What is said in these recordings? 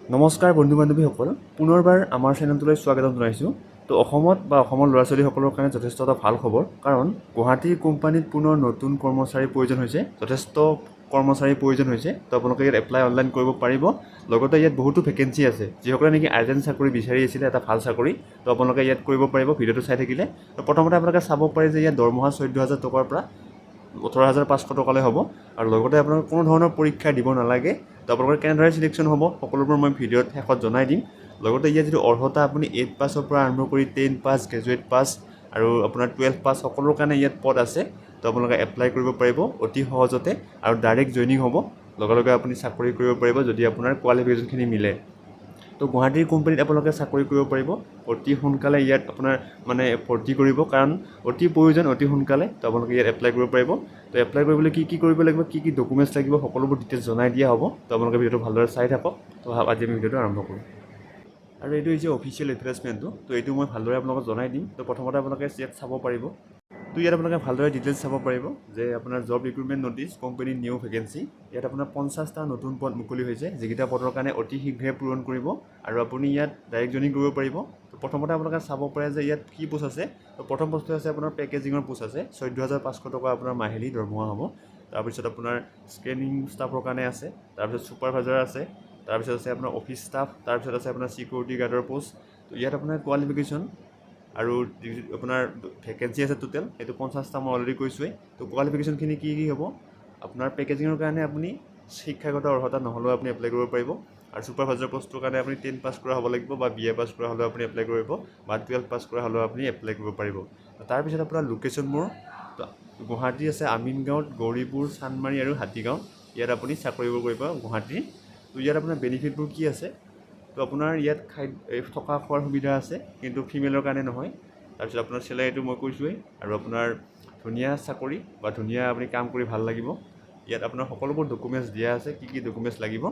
নমস্কাৰ বন্ধু বান্ধৱীসকল, পুনৰবাৰ আমাৰ চেনেলটোলৈ স্বাগতম জনাইছোঁ। তো অসমত বা অসমৰ ল'ৰা ছোৱালীসকলৰ কাৰণে যথেষ্ট এটা ভাল খবৰ, কাৰণ গুৱাহাটীৰ কোম্পানীত পুনৰ নতুন কৰ্মচাৰীৰ প্ৰয়োজন হৈছে, যথেষ্ট কৰ্মচাৰীৰ প্ৰয়োজন হৈছে। তো আপোনালোকে ইয়াত এপ্লাই অনলাইন কৰিব পাৰিব। লগতে ইয়াত বহুতো ভেকেঞ্চি আছে। যিসকলে নেকি আৰ্জেণ্ট চাকৰি বিচাৰি আছিলে, এটা ভাল চাকৰি, তো আপোনালোকে ইয়াত কৰিব পাৰিব ভিডিঅ'টো চাই থাকিলে। তো প্ৰথমতে আপোনালোকে চাব পাৰে যে ইয়াত দৰমহা 14,000 টকাৰ পৰা 18,500 টকালৈ হ'ব আৰু লগতে আপোনালোকে কোনো ধৰণৰ পৰীক্ষা দিব নালাগে। তো আপোনালোকৰ কেনেদৰে চিলেকশ্যন হ'ব, সকলোবোৰ মই ভিডিঅ'ত শেষত জনাই দিম। লগতে ইয়াত যিটো অৰ্হতা, আপুনি এইট পাছৰ পৰা আৰম্ভ কৰি 10 পাছ, গ্ৰেজুৱেট পাছ আৰু আপোনাৰ 12 পাছ, সকলোৰ কাৰণে ইয়াত পদ আছে। তো আপোনালোকে এপ্লাই কৰিব পাৰিব অতি সহজতে আৰু ডাইৰেক্ট জইনিং হ'ব, লগে লগে আপুনি চাকৰি কৰিব পাৰিব যদি আপোনাৰ কোৱালিফিকেশ্যনখিনি মিলে। তো গুৱাহাটীৰ কোম্পানীত আপোনালোকে চাকৰি কৰিব পাৰিব অতি সোনকালে। ইয়াত আপোনাৰ মানে ভৰ্তি কৰিব, কাৰণ অতি প্ৰয়োজন অতি সোনকালে। তো আপোনালোকে ইয়াত এপ্লাই কৰিব পাৰিব। তো এপ্লাই কৰিবলৈ কি কি কৰিব লাগিব, কি কি ডকুমেণ্টছ লাগিব, সকলোবোৰ ডিটেইলছ জনাই দিয়া হ'ব। তো আপোনালোকে ভিডিঅ'টো ভালদৰে চাই থাকক। তো আজি আমি ভিডিঅ'টো আৰম্ভ কৰোঁ আৰু এইটো হৈছে অফিচিয়েল এডভাৰটাইজমেণ্টটো। তো এইটো মই ভালদৰে আপোনালোকক জনাই দিম। তো প্ৰথমতে আপোনালোকে ইয়াত চাব পাৰিব। তো ইয়াত আপোনালোকে ভালদৰে ডিটেইলছ চাব পাৰিব যে আপোনাৰ job recruitment notice, company new vacancy। ইয়াত আপোনাৰ 50টা নতুন পদ মুকলি হৈছে, যিকেইটা পদৰ কাৰণে অতি শীঘ্ৰে পূৰণ কৰিব আৰু আপুনি ইয়াত ডাইৰেক্ট জইনিং কৰিব পাৰিব। তো প্ৰথমতে আপোনালোকে চাব পাৰে যে ইয়াত কি পোষ্ট আছে। তো প্ৰথম পোষ্টটো আছে আপোনাৰ পেকেজিঙৰ পোষ্ট আছে, 14,500 টকা আপোনাৰ মাহিলী দৰমহা হ'ব। তাৰপিছত আপোনাৰ স্কেনিং ষ্টাফৰ কাৰণে আছে, তাৰপিছত ছুপাৰভাইজাৰ আছে, তাৰপিছত আছে আপোনাৰ অফিচ ষ্টাফ, তাৰপিছত আছে আপোনাৰ ছিকিউৰিটি গাৰ্ডৰ পোষ্ট। তো ইয়াত আপোনাৰ কোৱালিফিকেশ্যন আৰু আপোনাৰ ভেকেঞ্চি আছে টোটেল সেইটো 50টা, মই অলৰেডি কৈছোঁৱেই। তো কোৱালিফিকেশ্যনখিনি কি কি হ'ব? আপোনাৰ পেকেজিঙৰ কাৰণে আপুনি শিক্ষাগত অৰ্হতা নহ'লেও আপুনি এপ্লাই কৰিব পাৰিব আৰু ছুপাৰভাইজাৰ পষ্টটোৰ কাৰণে আপুনি 10 পাছ কৰা হ'ব লাগিব বা বি এ পাছ কৰা হ'লেও আপুনি এপ্লাই কৰিব বা 12 পাছ কৰা হ'লেও আপুনি এপ্লাই কৰিব পাৰিব। তাৰপিছত আপোনাৰ লোকেশ্যনবোৰ গুৱাহাটী আছে, আমিনগাঁৱত, গৌৰীপুৰ, চানমাৰি আৰু হাতীগাঁও। ইয়াত আপুনি চাকৰিবোৰ কৰিব গুৱাহাটীৰ। তো ইয়াত আপোনাৰ বেনিফিটবোৰ কি আছে? তো আপোনাৰ ইয়াত খাদ্য, এই থকা খোৱাৰ সুবিধা আছে, কিন্তু ফিমেলৰ কাৰণে নহয়। তাৰপিছত আপোনাৰ চেলাৰীটো মই কৈছোঁৱেই আৰু আপোনাৰ ধুনীয়া চাকৰি বা ধুনীয়া আপুনি কাম কৰি ভাল লাগিব। ইয়াত আপোনাৰ সকলোবোৰ ডকুমেণ্টছ দিয়া আছে, কি কি ডকুমেণ্টছ লাগিব।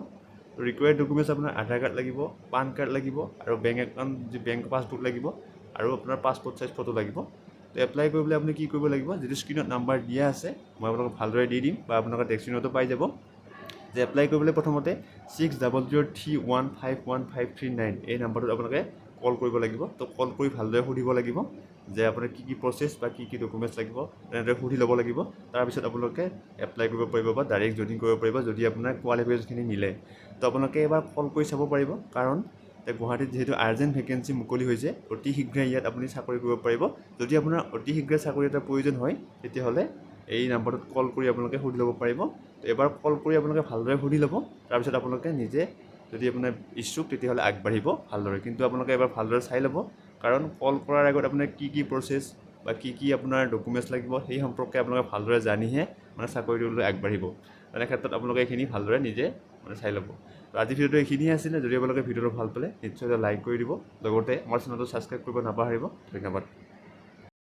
ৰিকুৱাৰ্ড ডকুমেণ্টছ আপোনাৰ আধাৰ কাৰ্ড লাগিব, পান কাৰ্ড লাগিব আৰু বেংক একাউণ্ট যি বেংক পাছবুক লাগিব আৰু আপোনাৰ পাছপৰ্ট চাইজ ফটো লাগিব। তো এপ্লাই কৰিবলৈ আপুনি কি কৰিব লাগিব? যিটো স্ক্ৰীণত নাম্বাৰ দিয়া আছে, মই আপোনালোকক ভালদৰে দি দিম বা আপোনালোকে ডেস্ক্ৰিপশ্যনতো পাই যাব যে এপ্লাই কৰিবলৈ প্ৰথমতে 6003151539 এই নাম্বাৰটোত আপোনালোকে কল কৰিব লাগিব। তো কল কৰি ভালদৰে সুধিব লাগিব যে আপোনাৰ কি কি প্ৰচেছ বা কি কি ডকুমেণ্টছ লাগিব, তেনেদৰে সুধি ল'ব লাগিব। তাৰপিছত আপোনালোকে এপ্লাই কৰিব পাৰিব বা ডাইৰেক্ট জইনিং কৰিব পাৰিব যদি আপোনাৰ কোৱালিফিকেশ্যনখিনি মিলে। তো আপোনালোকে এবাৰ কল কৰি চাব পাৰিব, কাৰণ এতিয়া গুৱাহাটীত যিহেতু আৰ্জেণ্ট ভেকেঞ্চি মুকলি হৈছে, অতি শীঘ্ৰে ইয়াত আপুনি চাকৰি কৰিব পাৰিব। যদি আপোনাৰ অতি শীঘ্ৰে চাকৰি এটাৰ প্ৰয়োজন হয়, তেতিয়াহ'লে এই নাম্বাৰটোত কল কৰি আপোনালোকে সুধি ল'ব পাৰিব। তো এবাৰ কল কৰি আপোনালোকে ভালদৰে সুধি ল'ব। তাৰপিছত আপোনালোকে নিজে যদি আপোনাৰ ইচ্ছুক, তেতিয়াহ'লে আগবাঢ়িব ভালদৰে। কিন্তু আপোনালোকে এবাৰ ভালদৰে চাই ল'ব, কাৰণ কল কৰাৰ আগত আপোনাৰ কি কি প্ৰচেছ বা কি কি আপোনাৰ ডকুমেণ্টছ লাগিব, সেই সম্পৰ্কে আপোনালোকে ভালদৰে জানিহে মানে চাকৰিটোলৈ আগবাঢ়িব। তেনে ক্ষেত্ৰত আপোনালোকে এইখিনি ভালদৰে নিজে মানে চাই ল'ব। তো আজি ভিডিঅ'টো এইখিনিয়ে আছিলে। যদি আপোনালোকে ভিডিঅ'টো ভাল পালে, নিশ্চয় এটা লাইক কৰি দিব, লগতে আমাৰ চেনেলটো ছাবস্ক্ৰাইব কৰিব নাপাহৰিব। ধন্যবাদ।